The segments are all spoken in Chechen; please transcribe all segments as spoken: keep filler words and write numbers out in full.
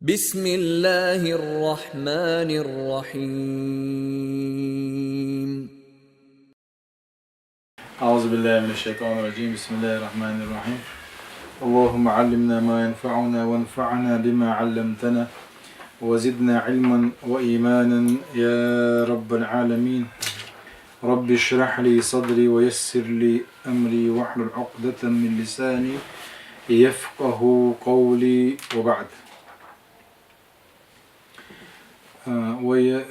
بسم الله الرحمن الرحيم. أعوذ بالله من الشيطان الرجيم. بسم الله الرحمن الرحيم. اللهم علمنا ما ينفعنا وانفعنا بما علمتنا وزدنا علما وإيمانا يا رب العالمين. رب اشرح لي صدري ويسر لي أمري واحلل عقدة من لساني يفقه قولي وبعد. Вай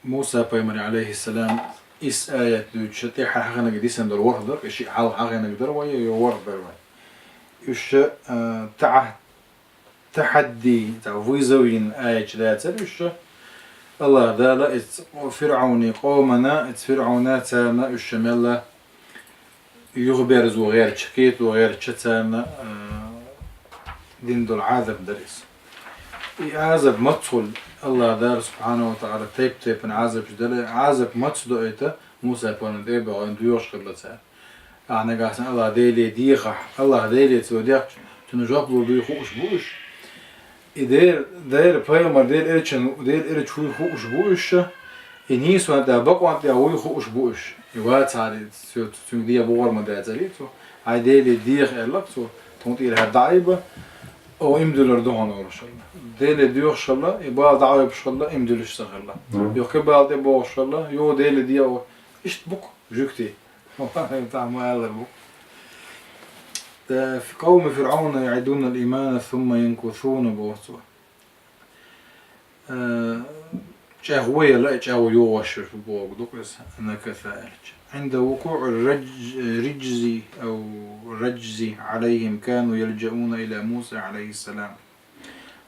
Муса пайхамар, алейхиссалам, ис аят дуьйцуш тӀехьа хьахинарг дисина дара ворхӀ дакъа, шиъ хьалха хьахинарг дара вай, е ворхӀ дара вай. Уьш, а, тӀа-, тахьадди, цхьа вызов йина аяташ дацара уьш. АллахӀ Дала иза ФирӀавни къомана, иза ФирӀавна царна уьш мелла юхаберзо гӀерташ, кхето гӀерташ царна, а, дина долу Ӏазап дара иза. И Ӏазап маца хуьлу, АллахӀ Дала субхьанаху ва тагӀала тайп-тайпана Ӏазапаш дара, Ӏазап маца до это Муса пайхамарна тӀе а бохуш, доьхуш хилла цара. Ахьа нагахь санна АллахӀ Деле дехахь, АллахӀ Деле цо дехча, цунна жоп лур дуй хууш бу уьш. И Дела, Дела пайхамар, Дела элчан, Дела элча вуй хууш бу уьш, и нийсонан тӀехь, бакъонан тӀехь вуй хууш бу уьш. И вацахьара, цо, цуьнга дехар бохур ма дацара цо. Хьайн Деле деха аьлла цо, тхуна тӀера хӀара дӀаайба, оха иман диллар ду хьуна олуш хилла. Деле доьхуш хилла, и бала дӀаайбеш хилла, иман диллаш ца хилла. Юха кхин бала тӀе бохуш хилла, юха Деле деха, иштта бу-кх жуьгтий. Тахьа ма аллара бу. Э, قوم فرعون يعدون الإيمان ثم ينكثون боху цо. Э, чӀагӀо яла, чӀагӀо йогӀуш боху ду-кх иза, نكث аьлча. عند وقوع الرج-، الرجز أو الرجز عليهم كانوا يلجؤون إلى موسى عليه السلام.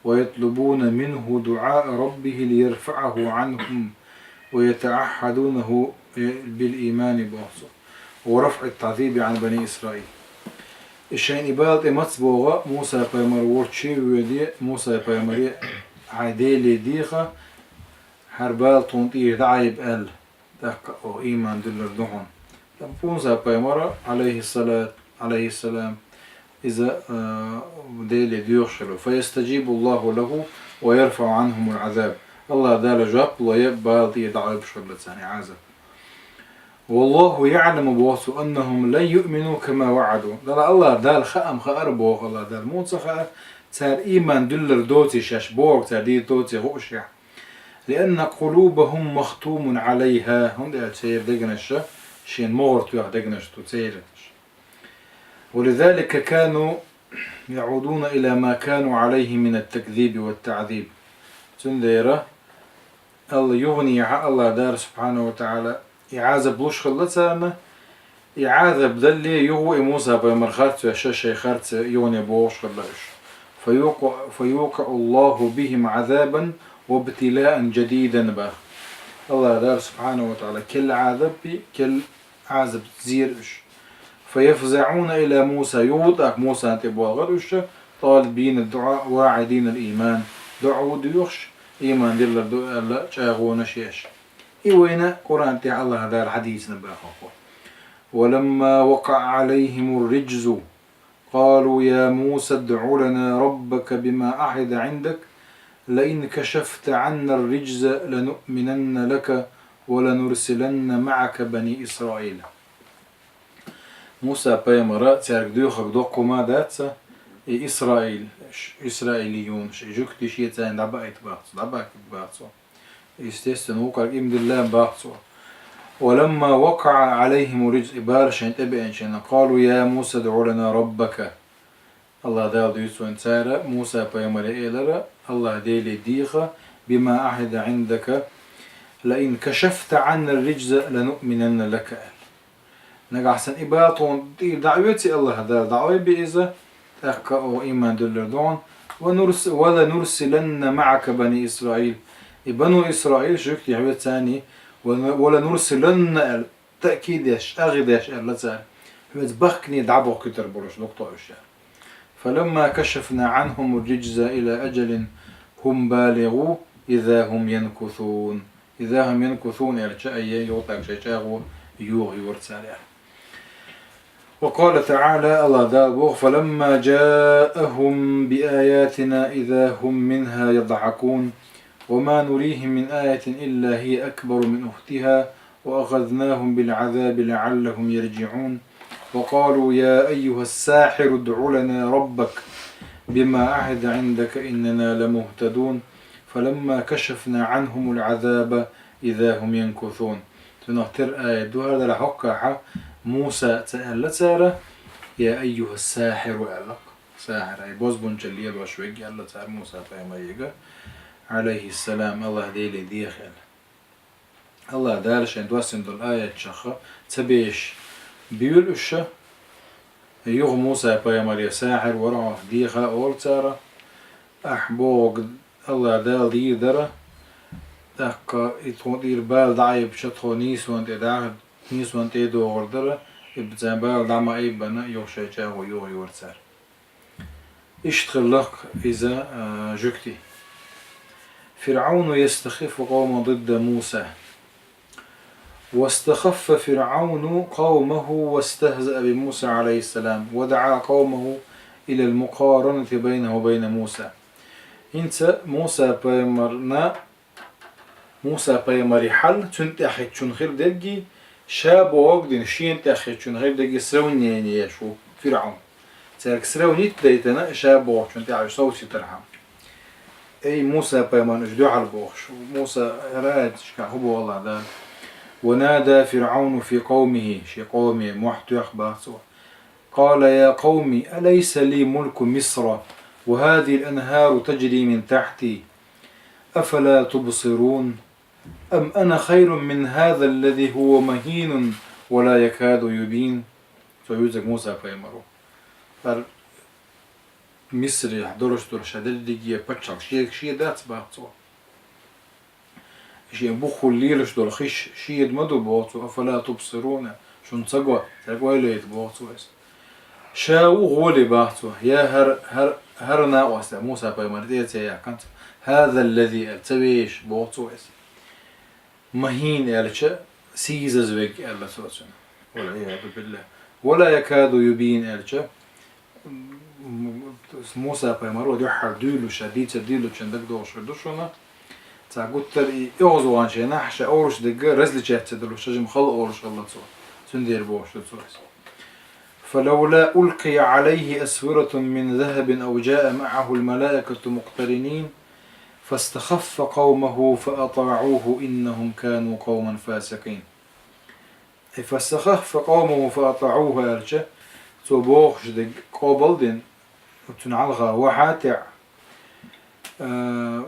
ويطلبون منه دعاء ربه ليرفعه عنهم ويتعهدونه بالإيمان боху цо. ورفع التعذيب عن بني إسرائيل. И шайна и бала тӀе маца богӀу, Муса пайхамар ворчий воьдий, Муса пайхамаре хьайн Деле деха, хӀара бала тхуна тӀера дӀаайба аьлла. ТӀаккха оха ийман диллар ду хьуна. ТӀаккха Муса пайхамара, алейхиссалат-, алейхиссалам, иза, а, Деле доьхуш хилла. فيستجيب الله له ويرفع عنهم العذاب. АллахӀ Дала жоп лой, бала тӀера дӀаайбеш хилла царна Ӏазап. والله يعلم боху цо أنهم لن يؤمنوا كما وعدوا. Дала АллахӀ Дала хаам хаара боху АллахӀ Дала. Муха ца хаьа, цара ийман диллар доций шаьш, бохург цара дийр доций хуушехь. لأن قلوبهم مختوم عليها, хӀунда аьлча церан дегнаш, шена могӀара тоьхна дегнаш ду церан. ولذلك كانوا يعودون إلى ما كانوا عليه من التكذيب والتعذيب. Цундела Алла юханехьа АллахӀ Дала субхьанаху ва тагӀала и Ӏазап луш хилла царна, и Ӏазап далле юха и Муса пайхамар харц веш, шайн харц юхане богӀуш хилла уьш. فيوقع، فيوقع الله بهم عذابا وابتلاء جديدا боху. АллахӀ Дала субхьанаху ва тагӀала керла Ӏазапе, керла Ӏазап зийра уьш. فيفزعون إلى موسى, юха тӀаккха Мусана тӀе боагӀара уьш, طالبين الدعاء واعدين الإيمان, дуӀа а доьхуш, ийман диллар ду аьлла, чӀагӀонаш еш. И вайна Къуръан тӀехь АллахӀ Дала хьадийцина боху. ولما وقع عليهم الرجز قالوا يا موسى ادع لنا ربك بما عهد عندك لئن كشفت عنا الرجز لنؤمنن لك ولنرسلن معك بني إسرائيل. Муса пайхамара цаьрга доьхург доккха хӀума дац, и Исраил, ш-, исраилиюнаш, и жуьгтий шеца дӀабаийта боху цо, дӀабахкийта боху цо. Естественно, вукхарг ийман дилла боху цо. ولما وقع عليهم الرجز, и бала шайна тӀебеанчу хенахь, قالوا يا موسى ادع لنا ربك. АллахӀ Дала дуьйцу вайна, цара Муса пайхамаре элира, АллахӀ Деле деха, بما عهد عندك لئن كشفت عنا الرجز لنؤمنن لك аьлла. Нагахь санна и бала тхуна тӀера дӀаоьций АллахӀ Дала, дӀаойбий иза, тӀаккха оха ийман диллар ду хьуна. ونرس-، ولنرسلن معك بني إسرائيل. И Бану Исраил, жуьгтий хьоьца царний, ون-، ولنرسلن аьлла, таъкид деш, агӀи деш аьлла цара. Хьоьца бахкане дӀабохкуьйтур болуш ду-кх тхо уьш аьлла. فلما كشفنا عنهم الرجز إلى أجل هم بالغوه إذا هم ينكثون. إذا هم ينكثون аьлча, айе, юха тӀаккха шайн чӀагӀо йохайора цара аьлла. وقال تعالى, Аллах Дала боху: فلما جاءهم بآياتنا إذا هم منها يضحكون وما نريهم من آية إلا هي أكبر من أختها وأخذناهم بالعذاب لعلهم يرجعون وقالوا يا أيها الساحر ادع لنا ربك بما عهد عندك إننا لمهتدون فلما كشفنا عنهم العذاب إذا هم ينكثون. Цунах тера аят ду хӀара, Дала хьокхахьа Муса ца аьлла цара, يا أيها الساحر аьлла. Сахьир, ай бозбунчалла лелош верг аьлла цара Муса пайхамарга, عليه السلام, Аллах Деле деха аьлла. Аллах Дала шайн доссийна долу аятчех ца беш буьйлу уьш, юха Муса пайхамаре сахьир вара хьо, деха олу цара, ахь бохург Аллах Дала дийр дара, тӀаккха и тхуна тӀера бала дӀаайбича тхо нийсонан тӀе даха, нийсонан тӀе догӀур дара, и царна бала дӀа ма айбина, юха шайн чӀагӀо йохайора цара. Иштта хилла-кх иза, а, жуьгти. فرعون يستخف قومه ضد موسى. واستخف فرعون قومه واستهزأ بموسى عليه السلام ودعا قومه إلى المقارنة بينه وبين موسى. ХӀинца Муса пайхамарна Муса пайхамаран хьал цунна тӀаьхьахӀиттачунна хир дерг, ша бохург дина шена тӀаьхьахӀиттачунна хир дерг сравнение еш ву ФирӀаун. Цаьрга сравнить дайтина, ша бохучунна тӀаьхьа уьш совсийтархьама. Эй, Муса пайхамарна уьш дуьхьал бохуш, Муса раьзашка хӀун боху Аллах Дала: ونادى فرعون في قومه, шен къоме мохь тоьхна боху цо. قال يا قوم أليس لي ملك مصر وهذه الأنهار تجري من تحتي أفلا تبصرون أم أنا خير من هذا الذي هو مهين ولا يكاد يبين. Цо юьззиг Муса пайхамаро. ХӀара Мисрехь долуш долу ша дерриге паччахьалла шега шен дац боху цо. Шен буххул лелаш долу хиш шега ма ду боху цо, أفلا تبصرون, шуна ца го, цаьрга ойла яйта боху цо иза. Ша ву гӀоле боху цо, я хӀара, хӀара, хӀара накъостий, Муса пайхамар тӀе а ца яьккхина цо, هذا الذي аьлла, ца везаш боху цо иза. مهين аьлча, сийсаза верг аьлла цо цунна. والعياذ بالله. ولا يكاد يبين аьлча, м, Муса пайхамаро дуьххьара дуьйлуш, ша дийцар дуьйлучун дагадогӀуш хир ду шуна. Цхьа гуттар а и оьгӀазваханчу хенахь ша олуш дерг различать ца долуш, ша жима хала олуш хилла цо. Цундела бохуш ду цо иза. فلولا ألقي عليه أسورة من ذهب أو جاء معه الملائكة مقترنين فاستخف قومه فأطاعوه إنهم كانوا قوما فاسقين. И فاستخف قومه فأطاعوه аьлча, цо бохуш дерг къобал дина, цунна хьалха вахьа а теӀа, а,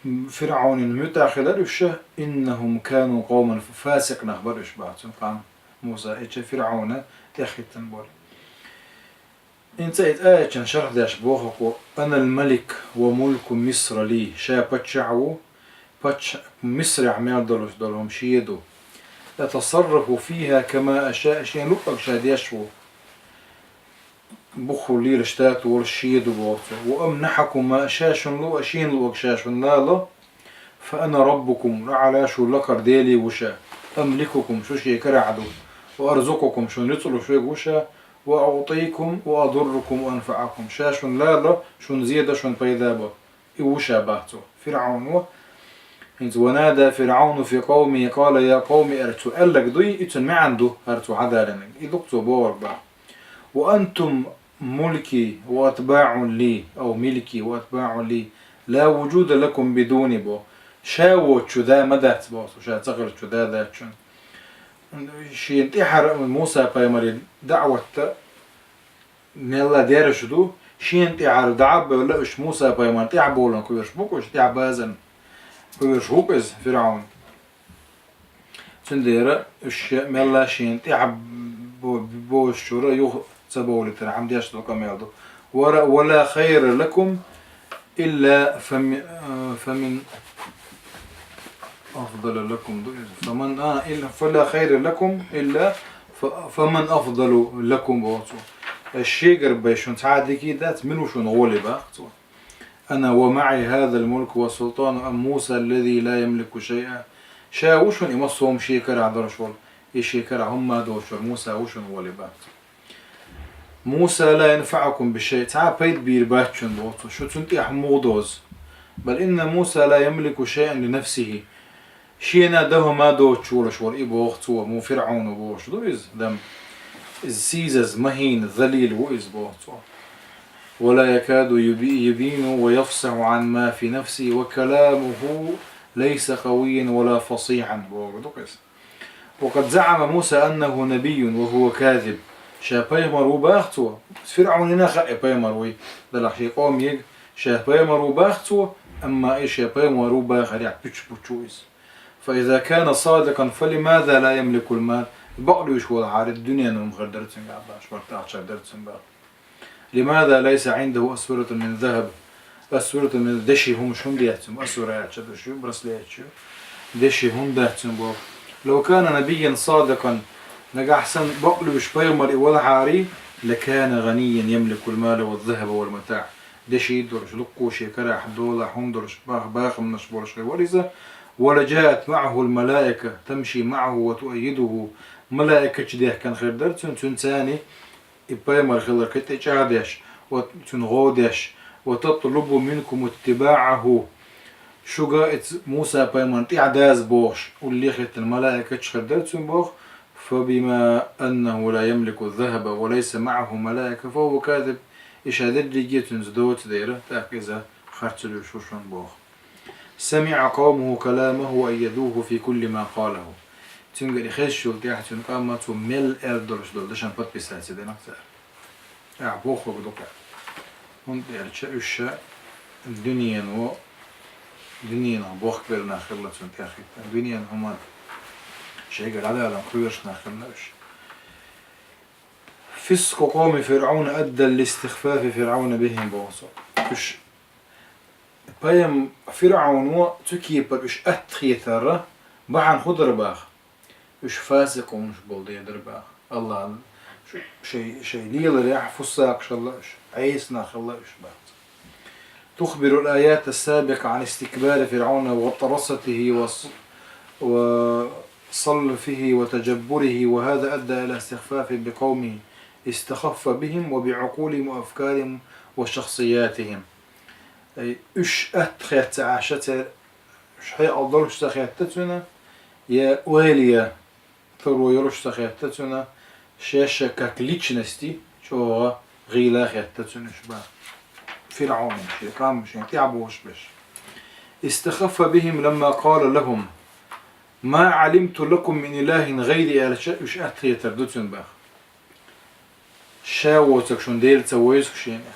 ФирӀаунан муьтӀахь хилар уьш, إنهم كانوا قوما, фасикъ нах бара уьш боху цунна, кхана Муса, и ча ФирӀауна тӀехӀиттина болу. ХӀинца и аятан шарх деш боху-кх: أنا الملك وملك مصر لي, ша паччахь ву, пачча-, Мисрехь мел долуш долу хӀума шен ду. أتصرف فيها كما أشاء, шен луъург ша деш ву. Буххул лелаш татолаш шен ду боху цо. وأمنحكم ما أشاء, шуна луъу, шена луъург ша шуна лало. فأنا ربكم الأعلى, шу лакхара Дела ву ша. أملككم, шу шен карахь ду. وأرزقكم, шуна рицкъ луш верг ву ша. وأعطيكم وأضركم وأنفعكم, ша шуна лало, шуна зе до, шуна пайда бо. И ву ша боху цо. ФирӀаун ву. ХӀинца: ونادى فرعون في قومه قال يا قوم аьлла цо аьлларг дуй, и цуьнан маьӀна ду, хӀара цо хьадалийнарг. И ду-кх цо бохург боху. وأنتم ملكي وأتباع لي, أو ملكي وأتباع لي, لا وجود لكم بدوني боху. Ша воцучу да ма дац боху цо, ша ца хилча да дац шуна. Шена тӀаьхьара Муса пайхамаран даӀват мелла дерриш ду, шена тӀаьхьара дӀа а бевлла, уьш Муса пайхамарна тӀаьхьа бовларна кхоьруш бу-кх уьш, тӀаьхьа базарна кхоьруш ву-кх иза ФирӀаун. Цундела уьш мелла шена тӀаьхьа бо-, бозучуьра юха ца бовлийтархьама деш долу къамел ду. ولا خير لكم إلا فم-, فمن أفضل لكم ду иза. فمن, а, إلا, فلا خير لكم إلا ف-, فمن أفضل لكم боху цо. Шегара бен шуна цхьа а дика дац, мила ву шуна гӀоле боху цо. أنا ومعي هذا الملك والسلطان أم موسى الذي لا يملك شيئا. Ша ву шуна и массо а хӀума шен карахь долуш волу, и шен карахь хӀумма а доцуш волу Муса ву шуна гӀоле боху цо. موسى لا ينفعكم بشيء, цхьа пайда бийр бац шун, боху цо, шу цунна тӀехь муха дозу. بل إن موسى لا يملك شيئا لنفسه. Шена дан хӀума доцуш волуш вара и, боху цо, му ФирӀауна бохуш ду иза, дам. Иза сийсаз, махӀийна, залил ву иза, боху цо. ولا يكاد يبي-, يبين ويفصح عن ما في نفسه وكلامه ليس قويا ولا فصيحا, боху ду иза. وقد زعم موسى أنه نبي وهو كاذب. Ша пайхамар ву баха цо. ФирӀаунина хаьа пайхамар вуй, делахь шен къомега, ша пайхамар ву баха цо, амма и ша пайхамар ву бахарехь пуьчу-пуьчу ву иза. فإذا كان صادقا فلماذا لا يملك المال؟ Бакълуьйш волу хьара дуьненан хӀума хир дара цуьнгахь баха, шпаргӀат ахча дара цуьнгахь. لماذا ليس عنده أسورة من ذهب؟ أسورة من, деши хӀумаш хӀунда яц цуьнгахь, асура аьлча деши ю, браслеташ ю. Деши хӀунда дац цуьнгахь, боху. لو كان نبيا صادقا, нагахь санна бакълуьйш пайхамар и валахьара, لكان غنيا يملك المال والذهب والمتاع. Деши долуш, луккхо шен карахь, долахь хӀума долуш, бах-, бахамнаш болуш хир вара иза. ولجاءت معه الملائكة تمشي معه وتؤيده. Малаикаш дехкина хир дара цуьнан, цуьнан царна и пайхамар хилар кхин тӀе чӀагӀдеш, ва цуьнан гӀовдеш, وتطلب منكم اتباعه. Шуьга иза Муса пайхамарна тӀаьхьа даза бохуш, уллехь хӀиттина малаикаш хир дара цуьнан, боху. فبما أنه لا يملك الذهب وليس معه ملائكة فهو كاذب. И ша дерриге цуьнца доцу дера, тӀаккха иза харц луьйш ву шуна, боху. سمع قومه كلامه وأيدوه في كل ما قاله. Цуьнгара и хезчул тӀаьхьа цуьнан къаман цо мел аьлла долуш долу дашан подписать дина цара. Ахьа бохург ду-кх. ХӀунда аьлча уьш ша дуьнено, дуьненах бохкабелла нах хилла цунна тӀехь хӀиттина. Дуьненан хӀуманна шайгара дӀадаларна кхоьруш нах хилла уьш. فسق قوم فرعون أدى لاستخفاف فرعون بهم, боху цо. Уьш пайхам-, ФирӀауно цу кепара уьш атта хетар бахьана хӀун дара баха? Уьш фасикъунаш болу дела дара баха. АллахӀан шу-, шай, шай леларехь фуссакъаш хилла уьш, Ӏеса нах хилла уьш баха. تخبر الآيات السابقة عن استكبار فرعون وغطرسته وص-، وصلفه وتجبره، وهذا أدى إلى استخفافه بقومه، استخف بهم وبعقولهم وأفكارهم وشخصياتهم. Ай, уьш атта хетта ца Ӏаш церан, уьш хьекъал долуш ца хетта цуьнан, я ойла я таро йолуш ца хетта цуьнан, шаьш как личности чӀогӀа гӀийла хетта цуьнан уьш баха. ФирӀаун шен къам шен тӀаьхьа бохуш берш. استخف بهم لما قال لهم: ما علمت لكم من إله غيري, аьлча, уьш атта хетар ду цуьнан баха. Ша воцург шуна Дела ца вевза-кх шена.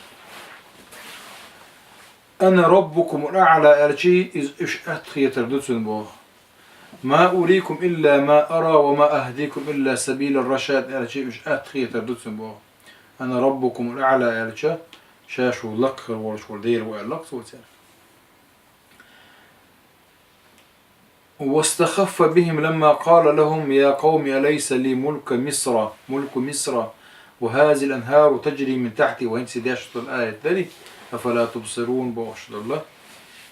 أنا ربكم الأعلى, аьлча, иза уьш атта хетар ду цуьнан боху. ما أريكم إلا ما أرى وما أهديكم إلا سبيل الرشاد, аьлча, уьш атта хетар ду цуьнан боху. أنا ربكم الأعلى, аьлча, ша шу лакхара волуш волу Дела ву аьлла-кх цо церан. واستخف بهم لما قال لهم: يا قوم أليس لي ملك مصر، ملك مصر، وهذه الأنهار تجري من تحتي, вайн цига деш долу аят дара, أفلا تبصرون бохуш долу.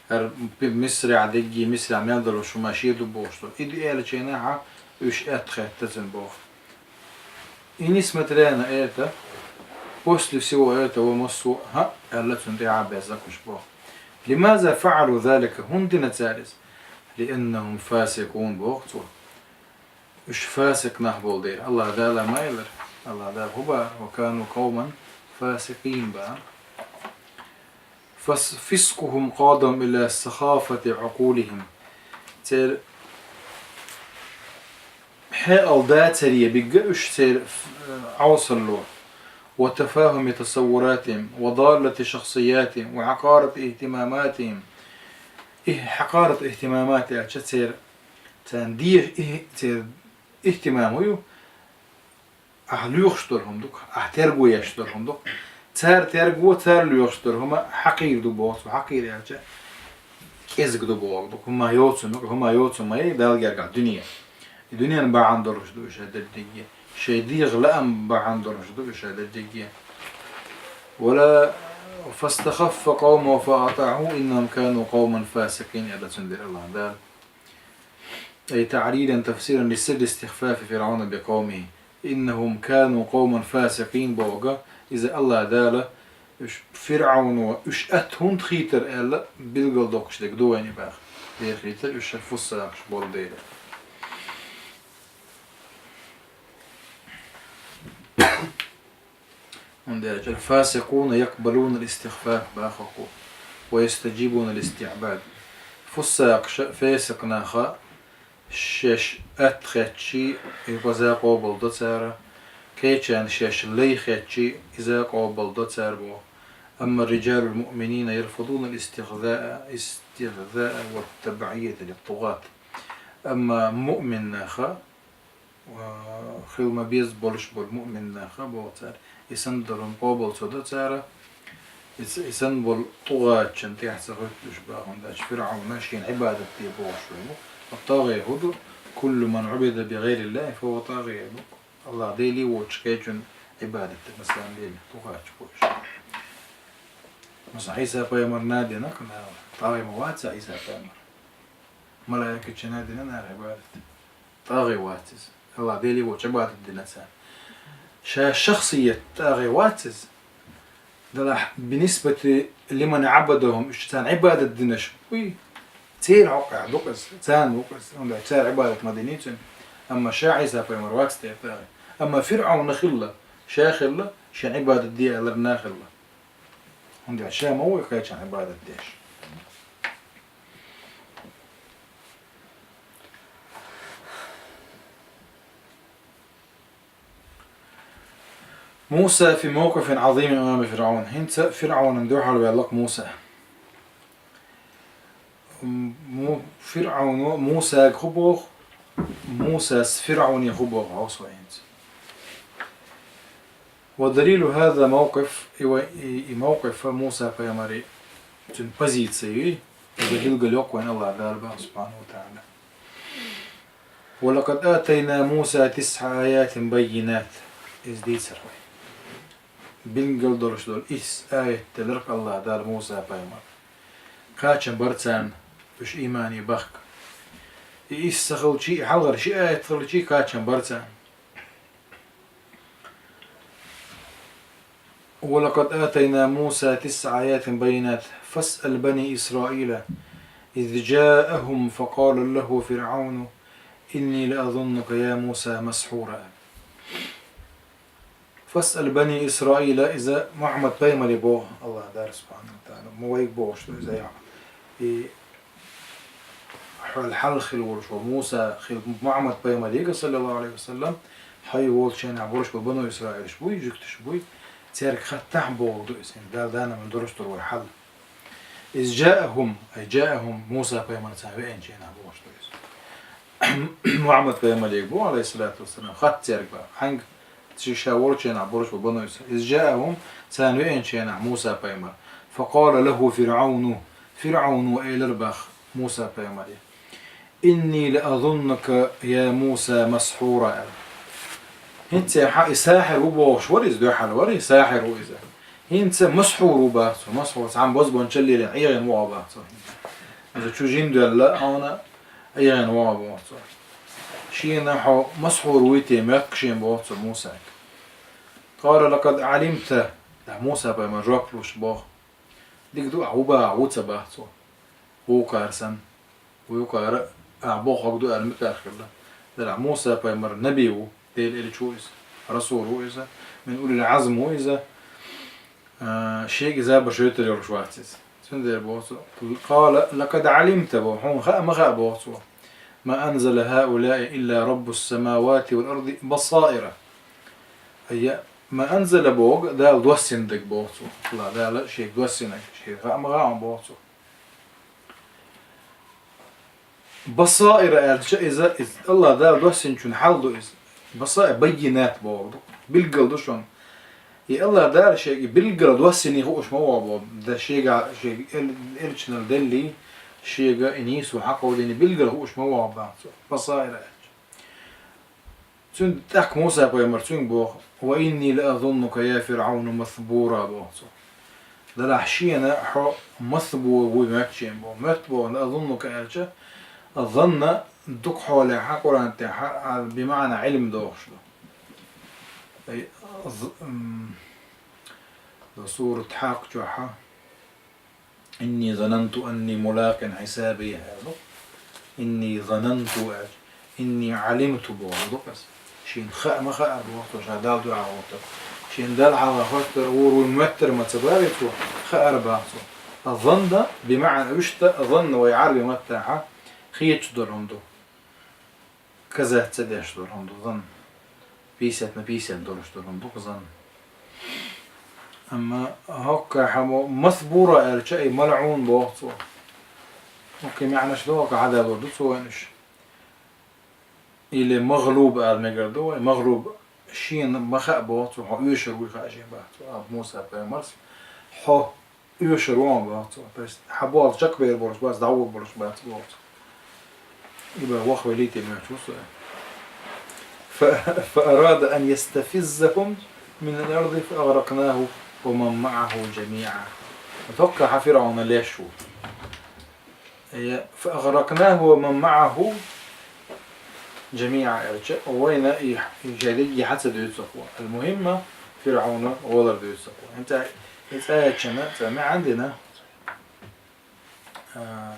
ХӀара Мисрехь дерриге, Мисрехь мел долуш хӀума шен ду бохуш долу. И ду аьллачу хенахь уьш атта хетта цуьнан боху. И несмотря на это, после всего этого массо а, хӀаъ, аьлла цунна тӀаьхьа беззакъуш боху. لماذا فعلوا ذلك؟ ХӀунда дина цара иза? لأنهم فاسقون боху цо. Уьш фасикъ нах болу дела. АллахӀ Дала ма элира. АллахӀ Дала хӀун боху? وكانوا قوما فاسقين боху. فس-، فسقهم قادهم إلى سخافة عقولهم. Церан хьекъал дацаре бигга уьш церан, э, Ӏовсалло. وتفاهم تصوراتهم وضالة شخصياتهم وحقارة اهتماماتهم. И хьакъарат ихтимамат аьлча церан, царна деза и-, церан ихтимам хӀун ю? Ахь лоьхуш долу хӀума ду-кх, ахь терго еш долу хӀума ду-кх. Цара терго, цара лоьхуш долу хӀума хьакъир ду боху цо, хьакъир аьлча, кӀезиг ду боху ду-кх. ХӀума йоцу, хӀума йоцу ма ю, Далла гергахь дуьне. И дуьненан бахьана долуш ду уьш дерриге. Шайн дегӀан лаам бахьана долуш ду уьш дерриге. ولا فاستخف قومه فأطاعوه إنهم كانوا قوما فاسقين, аьлла цуьнан дера АллахӀ Дала. أي تعليلا تفسيرا لسر استخفاف فرعون بقومه. إنهم كانوا قوما فاسقين боху, Иза Аллах Дала, уьш ФирӀавно, уьш атта хӀунда хийтар аьлла, билгалдоккхуш дерг ду вайна баха. Дера хийтар уьш фуссакъаш болу дела. ХӀунда аьлча الفاسقون يقبلون الاستخفاف бахархо, ويستجيبون الاستعباد. Фуссакъаша, фасикъ наха, шаьш атта хетчий, и къаза къобалдо цара, кхечарна шаьш лай хетчий, иза къобалдо цара боху. أما رجال المؤمنين يرفضون الاستخذاء، استخذاء والتبعية للطغاة. Амма муъмин наха, ва хила ма-безза болуш болу муъмин наха боху цара, и санна долун къобал ца до цара, и ц-, и санна болу тӀугӀатчун тӀехь ца хӀуьттуш бахун дац. ФирӀавна шена Ӏибадат де бохуш ву. Ва тагӀи хӀу ду, كل من عبد بغير الله فهو طاغية бу. Аллах Деле воцуш кхечун Ӏибадат де, масала, лела, тӀугӀатчу бохуш. Масала, Ӏийса пайхамар надина, тӀагӀи ма вац Ӏийса пайхамар. Малаикачу надина нах Ӏибадат. ТӀагӀи вац иза. Аллах Деле воцуш Ӏибадат дина царна. Ша шахсият тӀагӀи вац иза. Делахь, بنسبة لمن عبدهم, уьш царна Ӏибадат динарш буй, церан хьокъехь ду-кх иза, царна ву-кх иза. ХӀунда аьлча цара Ӏибадат ма динний цуьнан. Амма ша Ӏийса пайхамар вац те тӀагӀи. Амма ФирӀавна хилла, ша хилла, шена Ӏибадат де аьлларг нах хилла. ХӀунда аьлча ша ма ву кхечарна Ӏибадат деш. موسى في موقف عظيم أمام فرعون. ХӀинца ФирӀавнана дуьхьал ваьлла-кх Муса. Му-, ФирӀавно Мусага хӀун боху, Мусас ФирӀавне хӀун боху, хьовсу вай хӀинца. ودليل هذا الموقف, и вай, и, и мовкъиф Муса пайхамаран, цуьнан позици, иза билгалйо-кх вайна Аллах Дала боху, субхьанаху ва тагӀала. ولقد آتينا موسى تسع آيات بينات. Иза дийцар вай. Билггал долуш долу исс аят делира-кх Аллах Дала Муса пайхамарна. Кхачам бара царна уьш иймане бахка. И исс ца хилчий, и хьалхара ши аят хилчий, кхачам бара царна. ولقد آتينا موسى تسع آيات بينات فاسأل بني إسرائيل إذ جاءهم فقال له فرعون إني لأظنك يا موسى مسحورا. فاسأل بني إسرائيل, иза Мухьаммад пайхамаре боху Аллах Дала субхьанаху ва тагӀала, ма вайга бохуш ду иза яхь. И хьол хьалха хилла волуш волу Муса хилла Мухьаммад пайхамарега, саллаллаху Ӏалайхи ва саллам, хьай волчу хенахь болуш болу бану Исраилаш буй, жуьгташ буй, цаьрга хаттахь боху ду иза, Дала данаман дураш ду вай хьал. إذ جاءهم, أي جاءهم موسى пайхамар царна веанчу хенахь бохуш ду иза. Мухьаммад пайхамарега бу, Ӏалайхиссалату вассалам, хатта цаьрга боху. Хьаьнга ша волчу хенахь болуш бу бану Исраил. إذ جاءهم, царна веанчу хенахь Муса пайхамар. فقال له فرعون, ФирӀавно элира боху Муса пайхамаре: إني لأظنك يا موسى مسحورا, аьлла. ХӀинца хьан и сахьир ву бохуш вара иза, дуьхьал вара и, сахьир ву иза. ХӀинца масхьур ву боху цо, масхьур цхьана бозбуунчалла лелийна, Ӏехийна ву боху цо. Иза чу жин доьлла хьуна, Ӏехийна ву боху цо. Шена хьо масхьур вуй те моьтту шена боху цо Мусага. قال لقد علمت, да, Муса пайхамар жоп луш боху. Дика ду, ахь ву боху, ву ца боху цо. Вукхара санна. Вукхара, ахь бохург ду аьлла муьтӀахь хилла. Делахь Муса пайхамар наби ву, Делан элча ву иза, расул ву иза, من أولي العزم ву иза, а, шега иза баш йойтур йолуш вац иза. Цундела боху цо: قال لقد علمت, боху, хьуна хаа ма хаьа боху цо, ما أنزل هؤلاء إلا رب السماوات والأرض بصائر. Айя, ما أنزل боху, Дала доссина дерг боху цо. Аллах Дала шега доссинарг, шега хаа ма хаьа хьуна боху цо. Басаира аьлча иза, иза Аллах Дала доссинчун хьал ду иза. Басаир, баййинат бохург ду. Билггал ду шуна. И Аллах Дала шега и билггал доссиний хууш ма ву боху. Да шега, шега эл-, элчанал деллий, шега и нийсо хьакховдийний билггал хууш ма ву боху цо. Басаира аьлча. Цуьнан тӀаккха Муса пайхамар цуьнга боху: وإني لأظنك يا فرعون مثبورا, боху цо. Делахь шена хьо масбур вуй моьтту шена боху. Моьтту боху, لأظنك аьлча, занна дукха хьолехь Къуръан тӀехь, а, бимаъна Ӏилм дохуш ду. Ай, з-, м, Сурат Хьакъа чохь: «إني ظننت أني ملاق حسابيه», аьлла. «إني ظننت», аьлла. «إني علمت», боху ду-кх аса. Шена хаа ма хаара боху цо, ша Далла дуьхьал гӀертар. Шена Далла хьалха хоттар, гӀур ву моьттар ма ца баьве цо, хаара боху цо. А занна, бимаӀан, вуьшта, занна вай Ӏарби маттахь хеташ долу хӀума ду. Казац ца деш долу хӀума ду, занна. Пятьдесят на пятьдесят долуш долу хӀума ду-кх занна. Амма хӀоккхахь мо масбура аьлча, и малӀун боху цо. ХӀоккхе маьӀнаш ду, хӀоккхахь хьадалур ду цо вайна уьш. Или магӀлуб ала мегар ду вай. МагӀлуб шена ма хаьа боху цо, хьо оьшур вуй хаьа шена боху цо. А, Муса пайхамарс, хьо оьшур ву хьо боху цо. То есть, хьан болх чекхбер болуш бац, дӀагӀур болуш бац боху цо. И бан вахвелий те моьттуш ву со. Фа-, فأراد أن يستفزهم من الأرض فأغرقناه ومن معه جميعا. ТӀаккха хьан ФирӀавна леш ву. Э, فأغرقناه ومن معه جميعا аьлча, вайна и, и жайдиг яхьа ца дуьйцу-кх ву. Ал-мухӀимма, ФирӀавна гӀолар дуьйцу-кх ву. ХӀинца и цӀа яьччана, цӀа маьӀан дина. А,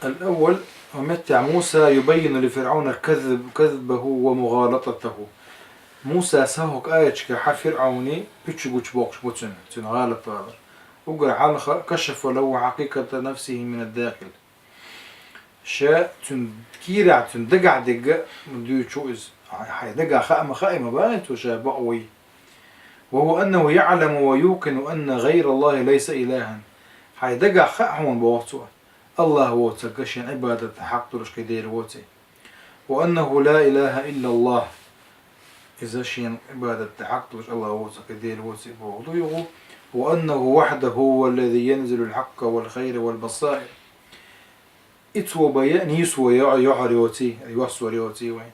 الأول, ва меттехь Муса يبين لفرعون كذب-, كذبه ومغالطته. Муса сахьух аячка хьан ФирӀавни пуьчу гучу боккхуш бу цуьнан, цуьнан гӀалат валар. Уггар хьалха كشف له حقيقة نفسه من الداخل. Ша цуьнан кийрахь, цуьнан дагахь дерг дуьйцу иза. Хьайн дагахь хаа ма хаьа ма баьхьи цо ша бакъ вуй. وهو أنه يعلم ويوقن أن غير الله ليس إلها. Хьайн дагахь хаьа хьуна боху цо, АллахӀ воцург шен Ӏибадат хьакъ долуш кхин дела воций. وأنه لا إله إلا الله. Иза шен Ӏибадат хьакъ долуш АллахӀ воцург кхин дела воций боху ду юха. وأنه وحده هو الذي ينزل الحق والخير والبصائر. И цо бен нийсо йо-, йохьур йоций, йоссор йоций вайн.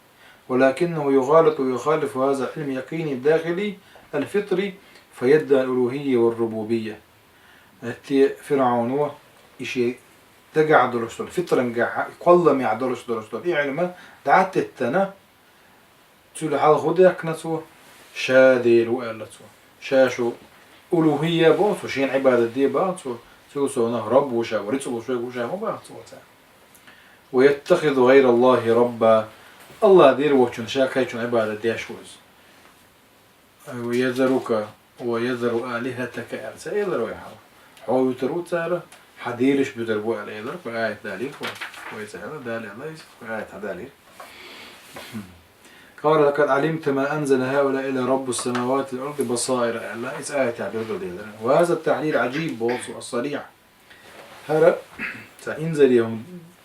ولكنه يغالط ويخالف هذا العلم اليقيني الداخلي الفطري فيدعي الألوهية والربوبية. ХӀетте ФирӀавно и шен дагахь долуш долу, фитрангахь, кхолламехь долуш долуш долу и Ӏилма дӀа а теттина, цуьнан хьалха хӀун дехкина цо? Ша Дела ву аьлла цо. Ша шу улухӀия боху цо, шена Ӏибадат де боху цо, цул совнаха Рабб ву ша, рицкъ луш верг ву ша ма боху цо цара. ويتخذ غير الله ربا. АллахӀ Дела воцчунна ша кхечунна Ӏибадат деш ву иза. ويذرك ويذر آلهتك аьлла ца элира вай хьалха. Хьо вуьтур ву цара, хьан делаш буьтур бу аьлла элира, кху аят далийра вай. Вай ца хьала Дала аьлла иза, кху аят хьан далийра. قال: لقد علمت ما أنزل هؤلاء إلا رب السماوات والأرض بصائر аьлла, иза аятехь билгалделира. وهذا التعليل العجيب боху цо, الصريح. ХӀара цхьа инзаре хӀума,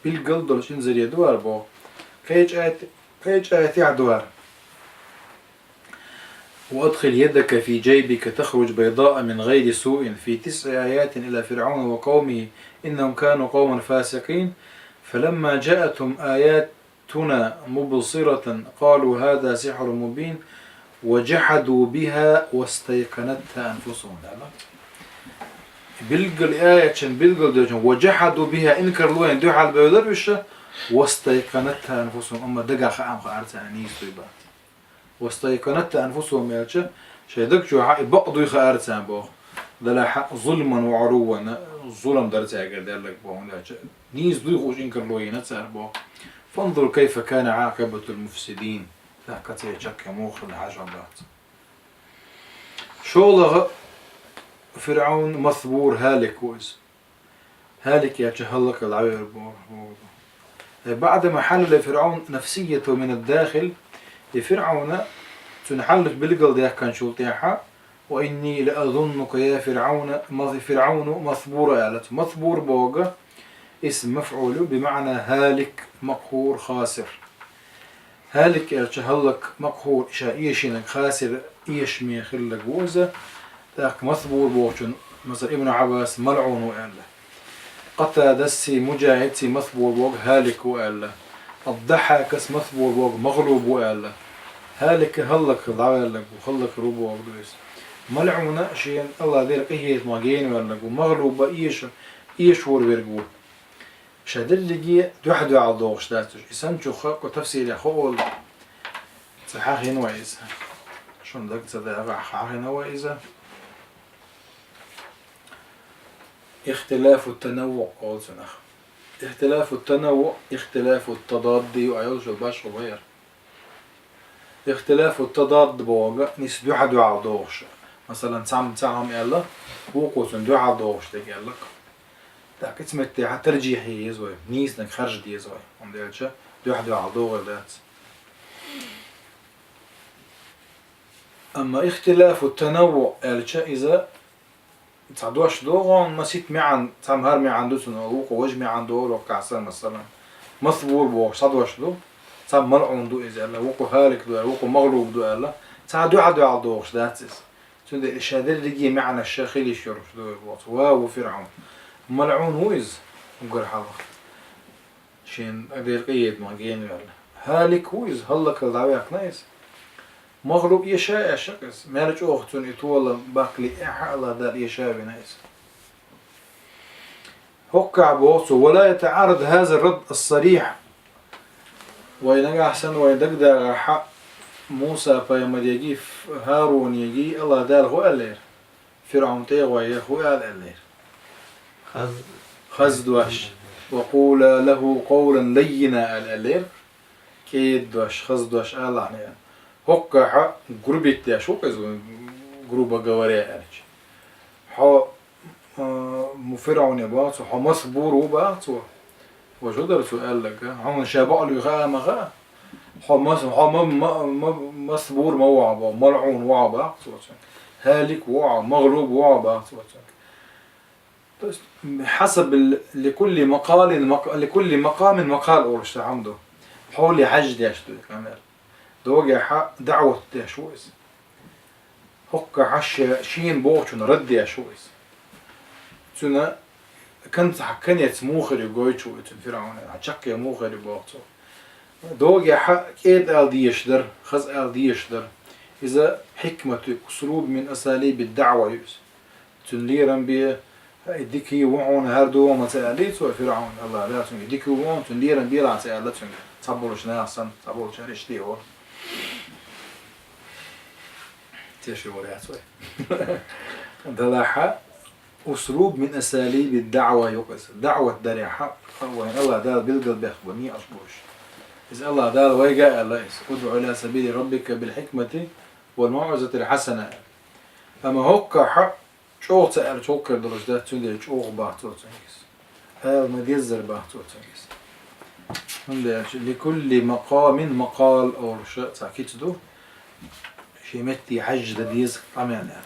билггал долуш инзаре ду хӀара боху. Кхечу аят-, кхечу аятехь ду хӀара. وأدخل يدك في جيبك تخرج بيضاء من غير سوء في تسع آيات إلى فرعون وقومه إنهم كانوا قوما فاسقين فلما جاءتهم آياتنا مبصرة قالوا هذا سحر مبين وجحدوا بها واستيقنتها أنفسهم. Билггал аятчун, билггал дечун, وجحدوا بها, инкарло йина дуьхьал бевлира уьш, واستيقنتها أنفسهم, амма дагахь хаам хаара царна нийса дуй бац. واستيقنتها أنفسهم аьлча, шайн даг чохь и бакъ дуй хаара царна боху. Делахь ظلما وعلوا, зулам дара цаьргара даьлларг боху, хӀунда аьлча нийса дуй хууш инкарло йина цара боху. فانظر كيف كان عاقبة المفسدين. ТӀаккха церан чаккхе муха хилла хьажа бац. ШолгӀа, ФирӀавн масбур, хӀалик ву иза. ХӀалик аьлча хӀаллакьхилла дӀавер боху. أي بعدما حلل فرعون نفسيته من الداخل, и ФирӀавна цуьнан хьал билгалдаьккхинчул тӀаьхьа, وإني لأظنك يا فرعون, ма-, ФирӀавну, مثبورا аьлла. Масбур боху, اسم مفعول بمعنى هالك مقهور خاسر. ХӀалик аьлча хӀаллак, макъхур, ша эшийнарг, хасир, эшаме хилларг ву иза. ТӀаккха масбур бохучун, масала, Ибн Ӏаббас малӀун ву аьлла. Къатадасси, Муджахидси масбур боху хӀалик ву аьлла. Ад-Даххьакас масбур боху магӀлуб ву аьлла. ХӀалик хӀаллак дӀаваьлларг ву, хӀаллак ву боху иза. МалӀуна шена АллахӀ Дела къинхетамах гена ваьлларг ву, магӀлуба эша, эшвор верг ву. Ша дерриге дуьхьа-дуьхьал догӀуш дац уьш. И санна чу хакъ тафсире хо олу. Цхьа хьахийна вай иза. Шуна дага ца дагӀахь, хьахьина вай иза. Ихтилафу танаввуъ олу цунах. Ихтилафу танаввуъ, ихтилафу тададди ю, айхьа шу башха вайра. Ихтилафу тададд бохург нийса дуьхьал-дуьхьал догӀуш. Масалан, цхьамма цхьа хӀума аьлла, вукхо цунна дуьхьал догӀуш дерг аьлла. ТӀаккха цу меттехь таржихь е еза вай, нийсаниг харжа деза вай. ХӀунда аьлча дуьхьал-дуьхьал догӀийла дац. Амма ихтилафу танаввуъ аьлча, иза цхьа дош ду, хӀунда масийтта маьӀна, цхьамма хӀара маьӀна ду цунна, вукхо важа маьӀна ду, роккхахь санна, масалан. Масбур бохуш цхьа дош ду, цхьамма малъун ду иза аьлла, вукхо хӀалик ду аьлла, вукхо магӀлуб ду аьлла, цхьа дуьхьал-дуьхьал догӀуш дац иза. Цундела и ша дерриге маьӀнаш ша хила йиш йолуш ду вай боху. Ва ву ФирӀавн. МалӀун ву иза, уггар хьалха. Шен Дела къинхетамах гена ваьлла. ХӀалик ву иза, хӀаллакал дӀаваьккхина иза. МагӀлуб эша а эшна иза. Мел чӀогӀа цунна и тола баккхале а, АллахӀ Дала эша а вина иза. ХӀоккхахь боху цо: «ولا يتعارض هذا الرد الصريح». Вай нагахь санна вайн дагадагӀахь, Муса-пайхамареги, ХӀарунеги АллахӀ Дала хӀу аьллера? ФирӀавн тӀе а гӀой, хӀу ала аьллера? Хаз. Хаза дош. «وقولا له قولا لينا» ала аьллера. КӀеда дош, хаза дош алахьа аьлла. ХӀоккхахь грубить деш ву иза, грубо говоря аьлча. Хьо, а, му ФирӀавне боху цо, хьо масбур ву боху цо. Важа хӀу дара цо аьлларг? Хьуна ша бакъ луьйха а ма хаьа. Хьо мас-, хьо ма-, ма-, ма-, масбур ма ву хьо боху, малӀун ву хьо боху цо цуьнга. ХӀалик ву хьо, магӀлуб ву хьо боху цо цуьнга. То есть, хьасаб ликулли макъалин мак-, ликулли макъамин макъал олуш цхьа хӀума ду. Хьоле хьаьжжа деш ду и къамел. Догехь даӀват деш ву иза. ХӀоккхахь ше-, шена бохучунна рад деш ву иза. Цуьнан кан-, цхьа конец муха хир ю гойтуш ву и цуьнан ФирӀавнан, хьан чаккхе муха хир ю боху цо. Догехь кӀеда ала дезаш дара, хаза ала дезаш дара. Иза хьикмату, услуб мин асалиби даӀва ю иза. Цуьнан лерам бе, хӀай, дика ю хьуна, хӀара ду ма ца аьллий цо, ФирӀавна, АллахӀ Дала цуьнга, дика ю хьуна, цуьнан лерам бе ца аьлла цуьнга, цхьаболчу наха санна, цхьаболчара иштта ю. Тешаш вара яц вай. Делахь, услуб мин асалиби даӀва ю иза. ДаӀват дарехь, вайн АллахӀ Дала билгалбаьккхина некъаш болуш. Иза АллахӀ Дала вайга а аьлла иза: «ادع إلى سبيل ربك بالحكمة والموعظة الحسنة». Амма хӀоккхахь чӀогӀа ца аьлча, хӀокхуьнан долуш дац, цундела чӀогӀа бац цо цуьнга иза. Ала ма-деззара бац цо цуьнга иза. ХӀунда аьлча, ликулли макъамин макъал олуш цхьа кица ду, шен метте хьаьжжа дан деза къамел аьлла.